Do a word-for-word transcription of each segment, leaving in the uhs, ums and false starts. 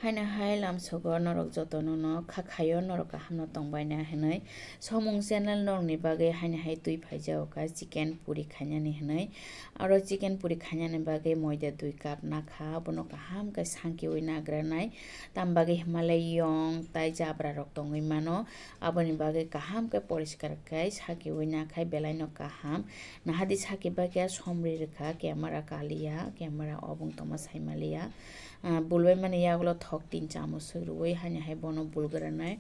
Haino hai lamsogo norok jotono no kha khaio norok kaham no tongbaina hinwi. Somung channel norokni bagwi haino hai twi phaijago kha chicken puri khainani hinwi. Aro chicken puri khainani bagwi moida dui cup nakha, abono kaham khe sankiwi nagranai. Tam bagwi himalai yong tai jabra rok tongwi mano, aboni bagwi kaham khe poriskar khe sakiwi nakhai belai no kaham. Nahadi saki bagya somri rwkha, camera kaliya, camera obong tongma saimaliya. Ah, bulbai mani yagulo thok tin chamus rwui haino hai bono bulgranai.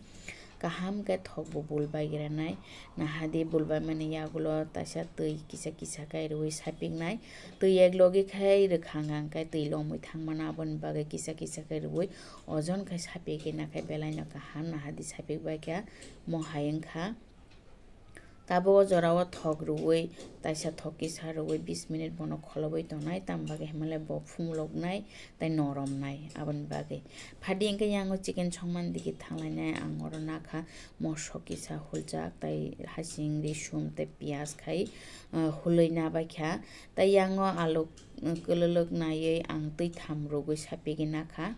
Kaham khe thok bo bulbai granai. Nahadi bulbai mani yagulo taisa twi kisa kisa khe rwui sapiknai. Twi ek logi khe rwkha hwnkha khe twi lomwi thangmano, aboni bagwi kisa kisa khe rwui ojon khe sapikgwi nakhai belai no kaham. Nahadi sapik bai khe mohai wngkha. Tabuk o jora o thok rwui, taisa thok kisa rwui bis minute bono kholobwi tongnai, tamo bagwi hinmale bo phumuloknai tei noromnai, aboni bagwi. Phadi hwnkhe yango chicken songmani digi thanglainai, ang oro nakha moso kisa huljak, tei hasing, risum, tei piyaj khai, ah, hulwi nabaikha. Tei yango alu, ah, kwlwlwk naiwi ang twi tham rwgwi sapigwi nakha.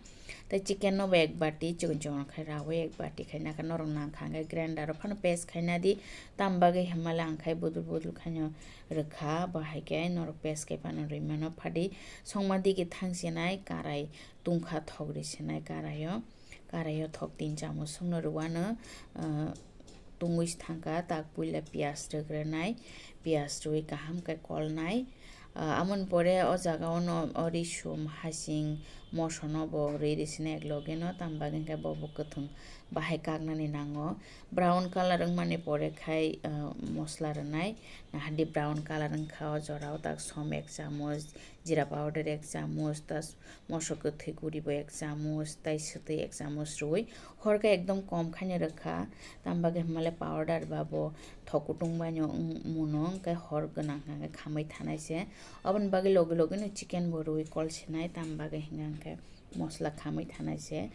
Tei chicken no bo ek bati chikon chikon khai raui ek bati khai naka norok nangkha hwnkhe grinder o phano paste khaina di, tam bagwi himale ang khai budul budul khaino rwkha, bo hai khe norok paste khai phano rwi mano. Phadi songma digi thang sinai karai tungkha thok ri sinai karai o, karai o thok tin chamus songno rwano, ah, tungwi thangkha, tak puila piyaj rwgranai, piyaj rwui kaham khe kolnai. Ah, amoni pore o jaga o no o risum, hasing, moso no bo rwi rwsina ek loge no, tam bagwi hwnkhe bo bo kwthwng bahai kaknani nango. Brown colour wngmani pore khai, ah, mosla rwnai, nahadi brown colour wngkha o jora o, tak som ek chamus, jira powder ek chamus, tas moso kwthwi guribo ek chamus, tei swtwi ek chamus rwui hor khe ekdom kom khaino rwkha, tam bagwi himale powder ba bo thok kutung baino wng-, muno hwnkhe hor gwnang hwnkhe khamwi thanai se. Aboni bagwi logi logi no chicken bo rwui kol sinai, tam bagwi hwnkha hwnkhe mosla khamwi thanai se,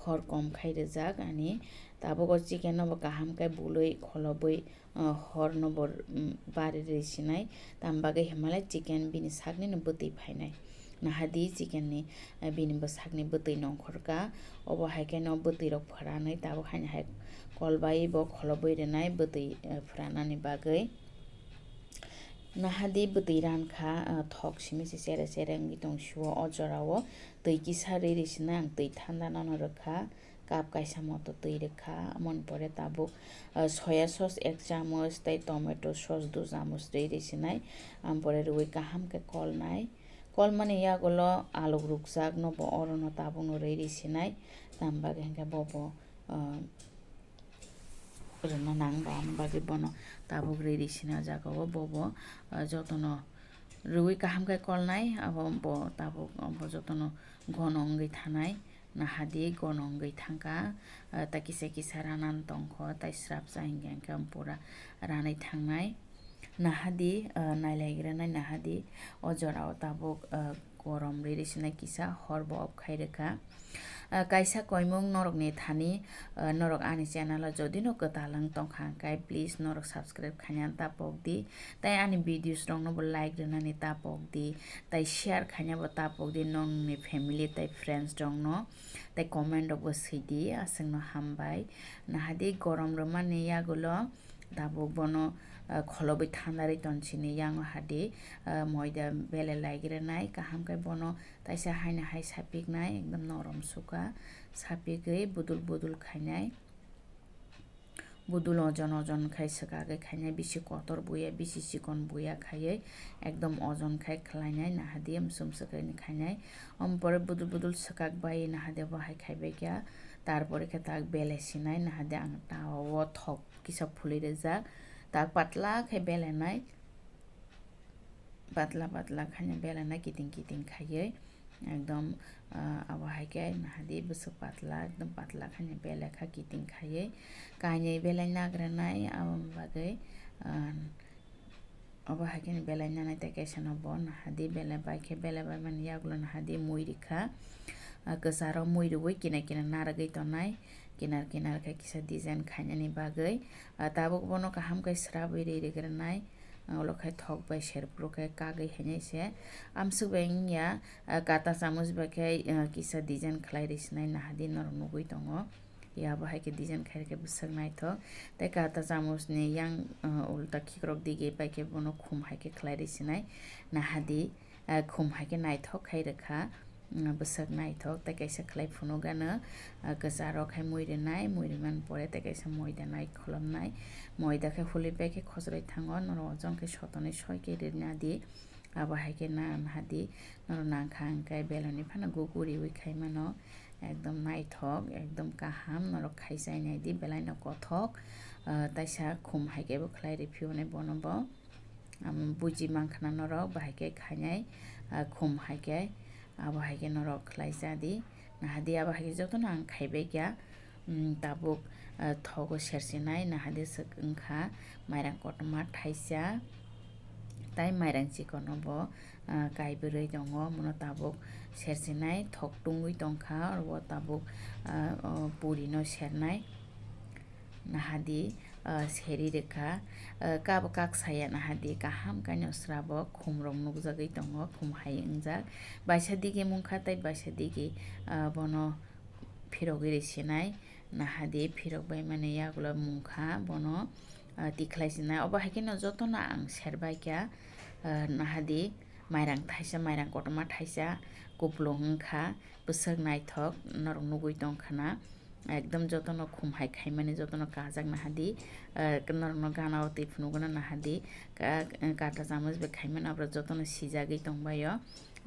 hor kom khai rwjak ani. Tabuk o chicken no bo kaham khe bulwi kholobwi ah, hor no bo, mm, bari rwi sinai, tam bagwi himale chicken bini sakni no bwtwi phainai. Nahadi chicken ni, ah, bini bwsakni bwtwi nongkhor kha, obo hai khe no bwtwi rok phwranwi tabuk haino hai kolbai bo kholobwi rwnai bwtwi, ah, phwranani bagwi. Nahadi bwtwi rankha, ah, thok simi se chere chere wngwi tong sio o jora o twi kisa rwi rwi sinai ang twi thanda no no rwkha. Cup kaisa moto twi rwkha, amoni pore tabuk, ah, soya sauce ek chamus tei tomato sauce dui chamus rwi rwi sinai, amoni pore rwui kaham khe kolnai. Kolmani yagulo aluk rukjak no bo oro no tabuk no rwi rwi sinai, tam bagwi hwnkhe bo bo, ah, rwna nang ba, amoni bagwi bono tabuk rwi rwi sinai o jaga o bo bo, ah, jotono rwui kaham khe kolnai, abo bo tabuk bo jotono gono wngwi thanai. Nahadi gono wngwi thangkha, ah, ta kisa kisa rana tongkho, tai srapsa hinkhe hinkhe pura ranai thangnai. Nahadi, ah, nailaigrana nahadi o jorao tabuk, ah, gorom riri sinai kisa hor bo off khai rwkha. Ah, kaisa koimung norokni thani, ah, norok ani channel o jodi no kwtal wng tongkha hwnkhe please norok subscribe khaina tapok di, tai ani videos rokno bo like rwnani tapok di, tai share khaina bo tapok di nongni family tai friends rokno. Tai comment rok bo swi di, aswkno hambai. Nahadi gorom rwmani yagulo tabuk bono, ah, kholobwi thandarwi tonsini yango hadi, ah, moida bele laigrwnai, kaham khe bono taisa haino hai sapiknai, ekdom norom sukha, sapigwi budul budul khainai. Budul ojon ojon khai swkagwi khainai, bisi kotor buya, bisi chikon buya khaiwi ekdom ojon khai khwlainai, nahadi msum swkagwi khainai. Omo pore budul budul swkak bai nahadi bo hai khaibai kha, tarpore khe tak bele sinai, nahadi ang tawa o thok kisa phulwi rijak, tak patla khe belenai. Patla patla khaina belana kiting kiting khaiwi ekdom, ah, abo hai khe nahadi bwswk patla, ekdom patla khaina belekha kiting khaiwi kainwi belai nagranai, aboni bagwi, ah, abo hai khe belai nanai tei kaisa no bo nahadi bele bai khe bele bai mani yagulo nahadi mui rikha, ah, kwcharo mui rwui kinar kinar narwgwi tonai, kinar kinar khe kisa design khainani bagwi, ah, tabuk bono kaham khe srabwi ri rigranai. Ulo khai thok bai serphuru khe kagwi hainai se. Amswk bai wngya, ah, kata chamuch bai khe, ah, kisa design khlai rw sinai, nahadi norok nugwi tongo. Yabo hai khe design khai rw khe bwswk naithok. Tei kata chamuchni yang, ah, ulta khikrok dige bai khe bono khum hai khe khlai rw sinai, nahadi, ah, khum hai khe naithok khai rwkha. Mm, bwswk naithok tei kaisa khlai phunukgano, ah, kwcharok hai mui rwnai, mui rwmani pore tei kaisa moida nai kholomnai, moida khe huli bai khe khosrwi thango, norok ojon khe sotonwi soi khe rwna di, abo hai khe na, nahadi norok nangkha hwnkhe beloni phano gugu riwi khaimano, ekdom naithok, ekdom kaham, norok khai chai nai di, belaino kothok, ah, taisa khum hai khe bo khlai rw phiyonai bono bo. Am, buji mankha na norok, bahai khe khainai, ah, khum hai khe, abo hai khe norok khlai cha di. Nahadi abo hai khe jotono ang khaibai kha, mm, tabuk, ah, thogo sersinai, nahadi swk wngkha mairang kotorma thaisa, tai mairang chikon no bo, ah, kaibrwi tongo, mono tabuk sersinai, thok tungwi tongkha, oro tabuk, ah, o puri no sernai. Nahadi, ah, seri rwkha, ah, kabo kak saya nahadi kaham kaino srabo khumrok nukjagwi tongo, khum hai wngjak. Baisa digi mungkha tei baisa digi, ah, bono phirogwi rw sinai, nahadi phirok bai mani yagulo mungkha bono, ah, tikhlai sinai. Obo hai kheno jotono ang serbai kha, ah, nahadi mairang thaisa, mairang kotorma thaisa, kupulung wngkha, bwswk naithok norok nugwi tongkha na. Ekdom jotono khum hai khaimani jotono kajak nahadi, ah, norokno gana o twi phunukgwno nahadi, ka-, kata chamuch bai khaimani aborok jotono sijagwi tongbaio,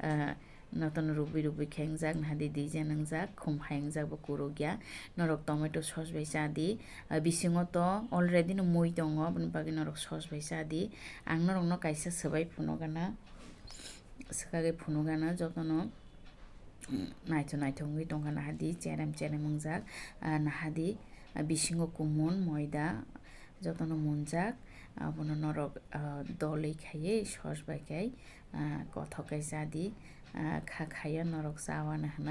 ah, notono rubui rubui khe wngjak nahadi design wngjak, khum hai wngjak bo kurukya, norok tomato sauce bai cha di, ah, bisingo to already no mui tongo, aboni bagwi norok sauce bai cha di, ang norokno kaisa swbai phunukgwno, swkagwi phunukgwno jotono. Naithok naithok wngwi tongkha nahadi, cherem cherem wngjak, ah, nahadi, ah, bisingo kumun, moida, jotono munjak, abono norok, ah, dolwi khaiwi sauce bai khai, ah, kothok khai cha di, ah, kha khaio norok cha uanw hwnwi.